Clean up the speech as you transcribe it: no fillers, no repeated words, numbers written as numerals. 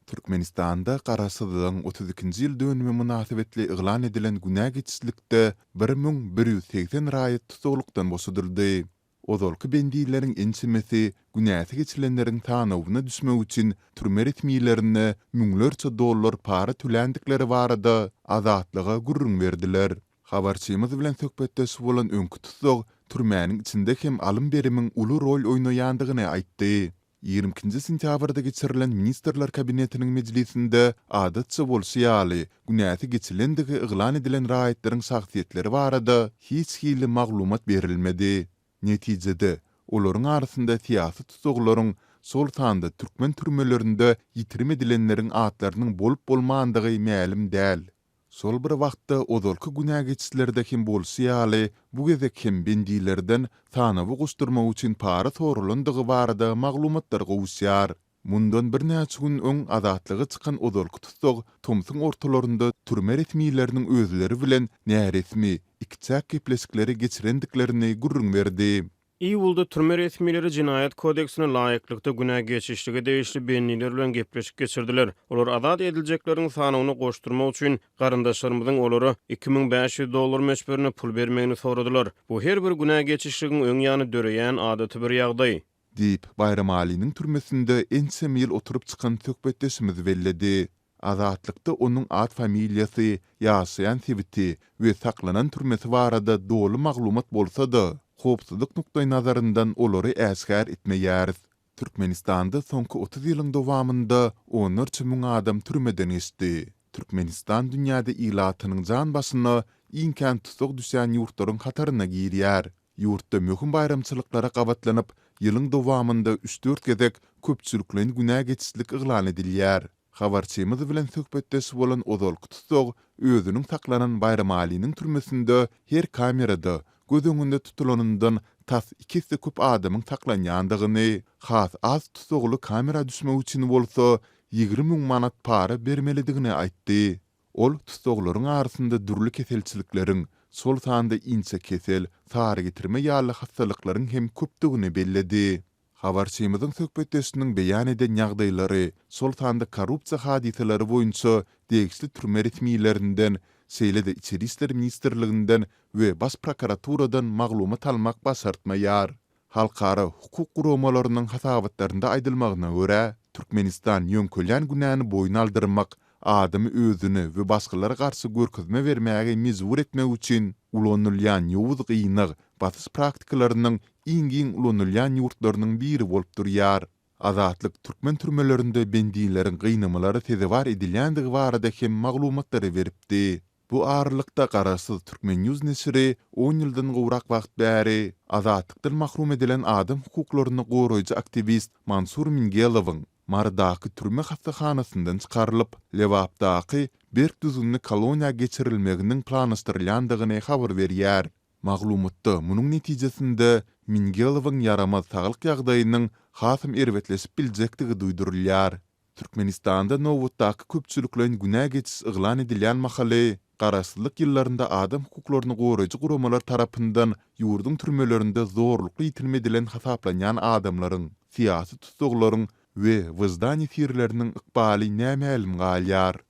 Türkmenistanda Garaşsyzlygyň 32-nji ýyl dönümi mynasybetli yglan edilen günä geçişlikde 1180 raýat tussaglykdan boşadyldy. Ozalky bendileriň ençemesi günäsi geçilenleriň sanawyna düşmek üçin türme resmilerine müňlerçe dollar para töländikleri barada Azatlyga gürrüň berdiler. Habarçymyz bilen söhbetdeş bolan öňki tussag türmäniň içinde hem alym-berimiň uly rol oýnaýandygyny aýtdy. 22-nji sentýabrda geçirilen Ministrler Kabinetiniň mejlisinde, adatça bolşy ýaly, günäsi geçilendigi yglan edilen raýatlaryň şahsyýetleri barada hiç hili maglumat berilmedi. Netijede, olaryň arasynda syýasy tussaglaryň, şol sanda türkmen türmelerinde ýitirim edilenleriň atlarynyň bolup-bolmandygy mälim däl. Şol bir wagtda, ozalky günä geçişlerde hem bolşy ýaly, bu gezek hem bendilerden sanawa goşdurmak üçin para soralandygy barada maglumatlar gowuşýar. Mundan birnäçe gün öň azatlyga çykan ozalky tussag tomsuň ortalarynda türme resmileriniň özleri bilen näresmi, ikiçäk gepleşikleri geçirendiklerini gürrüň berdi. Iýulda türme resmileri Jenaýat kodeksine laýyklykda günä geçişlige degişli bendiler bilen gepleşik geçirdiler. Olar azat ediljekleriň sanawyna goşdurmak üçin garyndaşlarymyzyň olara 2500 dollar möçberinde pul bermegini soradylar. Bu her bir günä geçişligiň öň ýany döreýän adaty bir ýagdaý. Diýip, Baýramalynyň türmesinde ençeme ýyl oturyp çykan söhbetdeşimiz belledi. Azatlykda onuň at-familiýasy, ýaşaýan sebiti we saklanan türmesi barada doly maglumat bolsa-da, howpsuzlyk nukdaýnazaryndan olary äşgär etmeýäris. Türkmenistanda soňky 30 ýylyň dowamynda onlarça müň adam türmeden geçdi. Türkmenistan dünýäde ilatynyň jan başyna iň kän tussag düşýän ýurtlaryň hataryna girýär. Ýurtda möhüm baýramçylyklara gabatlanyp, ýylyň dowamynda üç-dört gezek köpçülikleýin günä geçişlik yglan edilýär. Habarçymyz bilen söhbetdeş bolan ozalky tussag özüniň saklanan Baýramalynyň türmesinde her kamerada göz öňünde tutulanyndan tas iki esse köp adamyň saklanýandygyny, has az tussagly kamera düşmek üçin bolsa 20 müň manat para bermelidigini aýtdy. Ol tussaglaryň arasynda dürli keselçilikleriň, şol sanda inçekesel, sarygetirme ýaly hassalyklaryň hem köpdügini belledi. Habarçymyzyň söhbetdeşiniň beýan eden ýagdaýlary, şol sanda korrupsiýa hadysalary boýunça degişli türme resmilerinden, şeýle-de Içeri işler ministrliginden we Baş prokuraturadan maglumat almak başartmaýar. Halkara hukuk guramalarynyň hasabatlarynda aýdylmagyna görä, Türkmenistan ýöňkelýän günäni boýun aldyrmak, adamy özüne we başgalara garşy görkezme bermäge mejbur etmek üçin ulanylýan ýowuz gynag, basyş praktikalarynyň iň giň ulanylýan ýurtlarynyň biri bolup durýar. Azatlyk türkmen türmelerinde bendileriň gynamalara sezewar edilýändigi barada hem maglumatlary beripdi. Bu aralykda garaşsyz Turkmen. News neşiri on ýyldan gowrak wagt bäri azatlykdan mahrum edilen adam hukuklaryny goraýjy aktiwist Mansur Mingelowyň Marydaky türme hassahanasyndan çykarylyp, Lebapdaky berk düzgünli koloniýa geçirilmeginiň planlaşdyrylýandygyny habar berýär. Maglumatda munuň netijesinde Mingelowyň ýaramaz saglyk ýagdaýynyň hasam erbetleşip biljekdigi duýdurylýar. Türkmenistanda nobatdaky köpçülikleýin günä geçiş yglan edilýän mahaly, garaşsyzlyk ýyllarynda adam hukuklaryny goraýjy guramalar tarapyndan ýurduň türmelerinde zorlukly ýitirim edilen hasaplanýan adamlaryň, syýasy tussaglaryň we wyždan ýesirleriniň ykbaly nämälim galýar.